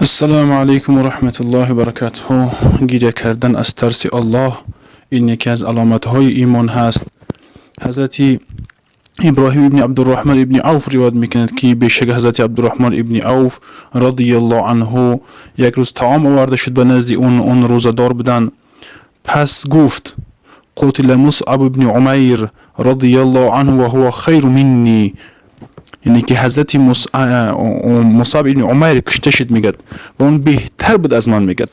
Ассалому алайкум ва раҳматуллоҳи ва баракатуҳ. Гиря кардан аз тарси Аллоҳ ин яке аз аломатҳои имон ҳаст. Ҳазрати Иброҳим ибни Абдурраҳмон ибни Авф ривоят мекунад, ки бешак ҳазрати Абдурраҳмон ибни Авф радияллоҳу анҳу як рӯз таом оварда шуд ба назди он, он рӯзадор буданд. Пас гуфт: қутила Мусъаб ибни Умайр радияллоҳу анҳу ва ҳува хайру минни. Яъне ки ҳазрати Мусъаб ибни Умайр кушта шуд, мегӯяд, ва он беҳтар буд аз ман, мегӯяд.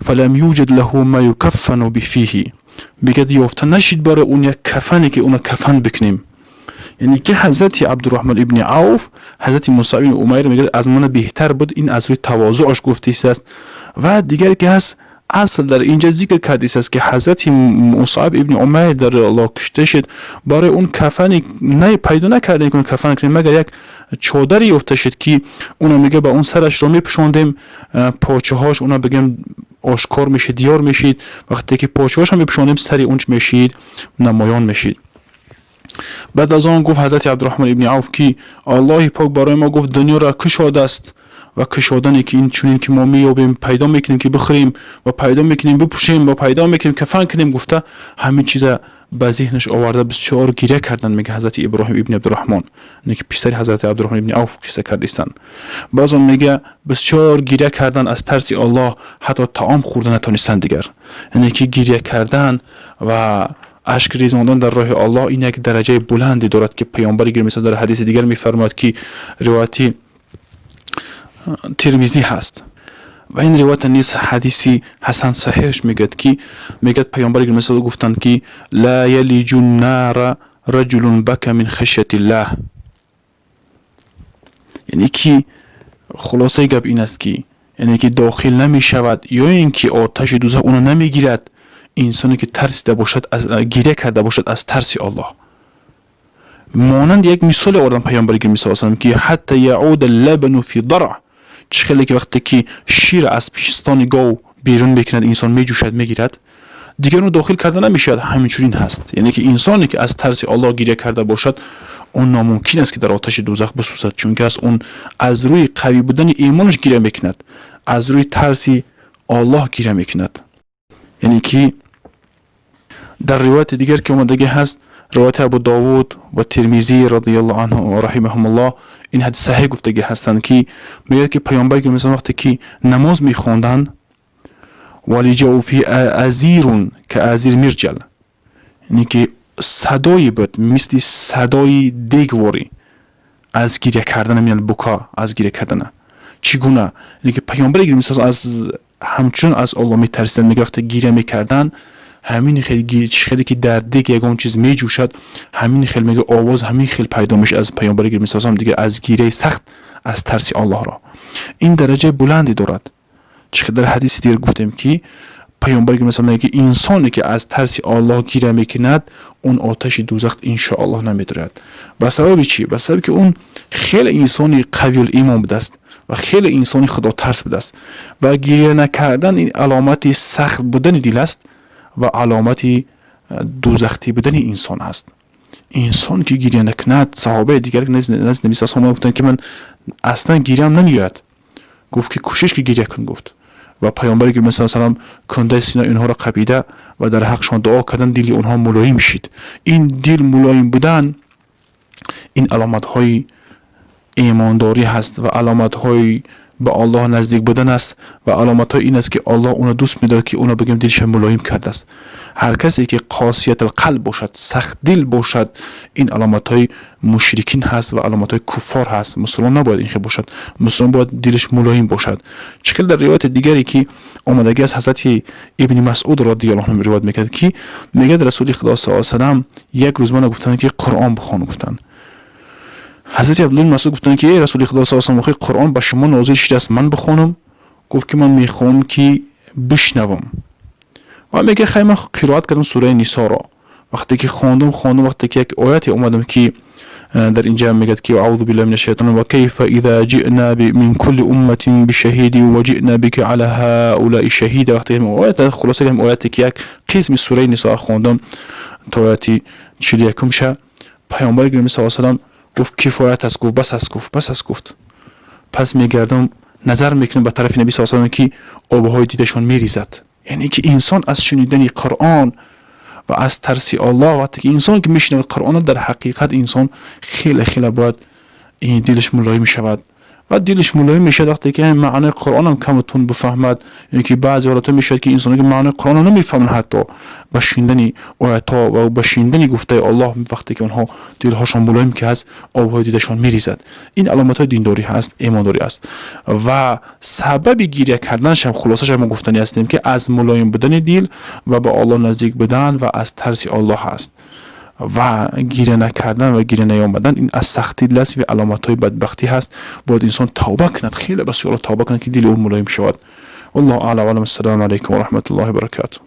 Фалам юҷад лаҳу ма юкаффану фиҳи, мегӯяд, ёфта нашид барои он як кафане, ки уна кафан бикунем. Яъне ки ҳазрати Абдурраҳмон ибни Авф ҳазрати Мусъаб ибни Умайр мегӯяд, аз мана беҳтар буд. Ин аз рӯи тавозуаш гуфтааст. Ва дигар ки ҳаст, асл дар инҷа зикр кардааст, ки ҳазрати Мусъаб ибни Умайр дар Аллоҳ кушта шуд, барои он кафане не пайдо накардем, ки кафан кунем, магар як чодаре ёфта шуд, ки уна, мега, ба он сарашро мепӯшондем, почаҳош уна бигем ошкор мешид, диёр мешид. Вақте ки почаҳошро мепӯшондем, сари он чӣ мешид? Намоён мешид. Баъд аз он гуфт ҳазрати Абдурраҳмон ибни Авф, ки Аллоҳи пок барои мо гуфт, дунёро кушодааст ва кушодане ки ин чунин ки мо меёбем, пайдо мекунем, ки бихӯрем, ва пайдо мекунем, бипӯшем, ва пайдо мекунем, кафан кунем, гуфта, ҳамин чиза ба зеҳнаш оварда, бисёр гиря карданд, мега ҳазрати Иброҳим ибни Абдурраҳмон, яъне ки писари ҳазрати Абдурраҳмон ибни Авф қисса кардистанд. Баъз он мега, бисёр гиря кардан аз тарси Аллоҳ, ҳатто таом хӯрда натонистанд дигар. Яъне ки гиря кардан ва ашк резондан дар роҳи Аллоҳ ин як дараҷаи буланде дорад, ки паёмбари гиромӣ дар ҳадиси дигар мефармояд, ки ривояти Тирмизӣ ҳаст ва ин ривоята низ ҳадиси ҳасан саҳиҳш мегӯяд, ки мегӯяд, паёмбари гиромӣ гуфтанд, ки ла ялиҷу ннара раҷулун бака мин хашятиллаҳ. Яъне ки хулосаи гап ин аст, ки яъне ки дохил намешавад ё ин ки оташи дӯзах уно намегирад инсоне, ки тарсида бошад, гиря карда бошад аз тарси Аллоҳ. Монанд як мисоле овардан паёмбари гиромӣ саллаллоҳу алайҳи васаллам, ки ҳатта яуда лабану фи даръ, чӣ хеле ки вақте ки шир аз пистони гов берун мекунад, инсон меҷӯшад, мегирад, дигар ӯ дохил карда намешавад. Ҳаминчунин ҳаст, яъне ки инсоне, ки аз тарси Аллоҳ гиря карда бошад, он номумкин аст, ки дар оташи дӯзах бисӯзад, чунки аз он аз рӯи қавӣ будани имонаш гиря мекунад, аз рӯи тарси Аллоҳ гиря мекунад. Яъне ки дар ривояти дигар, ки омадагӣ ҳаст, ривояти Абу Довуд ва Тирмизӣ радиаллоҳу анҳу раҳимаҳумуллоҳ, ин ҳадис саҳеҳ гуфтагӣ ҳастанд, ки мегӯяд, ки паёмбар масалан вақте ки намоз мехонданд, валиҷауфи азирун ка азир мирҷал, яъне ки садое буд мисли садои дегворӣ аз гиря кардана, минал бука, аз гиря кардана. Чӣ гуна? Яъне ки паёмбари гиромӣ аз ҳамчунон аз Аллоҳ метарсиданд. Мега, вақте гиря мекарданд, ҳамин хел, хеле ки дар дег ягон чиз меҷӯшад, ҳамин хел, мега, овоз ҳамин хел пайдо мешуд аз паёмбари гиромӣ салам дигар аз гиряи сахт аз тарси Аллоҳро. Ин дараҷаи буланде дорад. Чӣ дар ҳадиси дигар гуфтем, ки паёмбари гиромӣ салам мега, ки инсоне, ки аз тарси Аллоҳ гиря мекунад, он оташи дӯзах иншоаллоҳ намедорад. Ба сабаби чӣ? Ба сабаби ки он хеле инсони қавиюл имон будааст ва хеле инсони худотарс будааст. Ва гиря накардан ин аломати сахт будани дил аст ва аломати дӯзахтӣ будани инсон аст. Инсон ки гиря накунад, саҳобаи дигар назди наби саллаллоҳу алайҳи гуфтанд, ки ман аслан гирям намеояд. Гуфт, ки кӯшиш, ки гиря кун, гуфт. Ва паёмбари гиромӣ саллаллоҳу алайҳи васаллам кундаи синаи инҳоро қапида ва дар ҳақшон дуо кардан, дили онҳо мулоим шид. Ин дил мулоим будан ин аломатҳои имондорӣ ҳаст ва аломатҳои ба Аллоҳ наздик будан аст ва аломатҳои ин аст, ки Аллоҳ уно дӯст медорад, ки уно бигем дилша мулоим кардааст. Ҳар касе, ки қосиятул қалб бошад, сахтдил бошад, ин аломатҳои мушрикин ҳаст ва аломатҳои куффор ҳаст. Мусулмон набояд ин хел бошад, мусулмон бояд дилаш мулоим бошад. Чӣ хел дар ривояти дигаре, ки омадагӣ аз ҳазрати Ибни Масъуд радиаллоҳу анҳу ривоят мекунад, ки мегӯяд, Расули Худо саллаллоҳу алайҳи васаллам як рӯз мана гуфтанд, ки Қуръон бихон, гуфтанд. Ҳазрати Абдуллоҳ Масъуд гуфтанд, ки эй Расули Худо саллаллоҳу алайҳи васаллам, Қуръон ба шумо нозил шудааст, ман бихонам? Гуфт, ки ман мехоҳам, ки бишнавам. Ва мега, хай, ман қироат кардам сураи Нисоро. Вақте ки хондум, хондум, вақте ки як ояте омадам, ки дар инҷа мегӯяд, ки аузу биллаҳи мина шайтон ва кайфа иза ҷи'на мин кулли умматин бишаҳидин ва ҷи'на бика ала ҳаулаи шаҳида. Вақте оят, хулоса, ояте ки як қисми сураи Нисо хондам то ояти 41-умша, паёмбари гиромӣ саллаллоҳу алайҳи васаллам гуфт, кифоят аст, гуфт, бас аст, гуфт, бас аст, гуфт. Пас мегардам. Назар мекунем ба тарафи Наби с ки обҳои дидашон меризад. Яъне ки инсон аз шунидани Қуръон ва аз тарси Аллоҳ, вақте ки инсон ки мешунавад Қуръонро, дар ҳақиқат инсон хеле хеле бояд дилаш мулоим шавад ва дилаш мулоим мешавад, вақте ки маънои Қуръонам камтун бифаҳмад. Ё ки баъзе ҳолатҳо мешавад, ки инсоне ки маънои Қуръонро намефаҳманд, ҳатто ба шунидани оятҳо ва ба шунидани гуфтаи Аллоҳ, вақте ки онҳо дилҳошон мулоим ки ҳаст, обҳои дидашон меризад. Ин аломатҳои диндорӣ ҳаст, имондорӣ аст. Ва сабаби гиря карданашам, хулосаша мо гуфтанӣ ҳастем, ки аз мулоим будани дил ва ба Аллоҳ наздик будан ва аз тарси Аллоҳ ҳаст. Ва гиря накардан ва гиря наёмадан ин аз сахтии дил аст ва аломатҳои бадбахтӣ ҳаст. Бояд инсон тавба кунад, хеле ба сӯи Аллоҳ тавба кунад, ки дили ӯ мулоим шавад. Валлоҳу аълам. Ассалому алайкум ва раҳматуллоҳи ва баракатуҳ.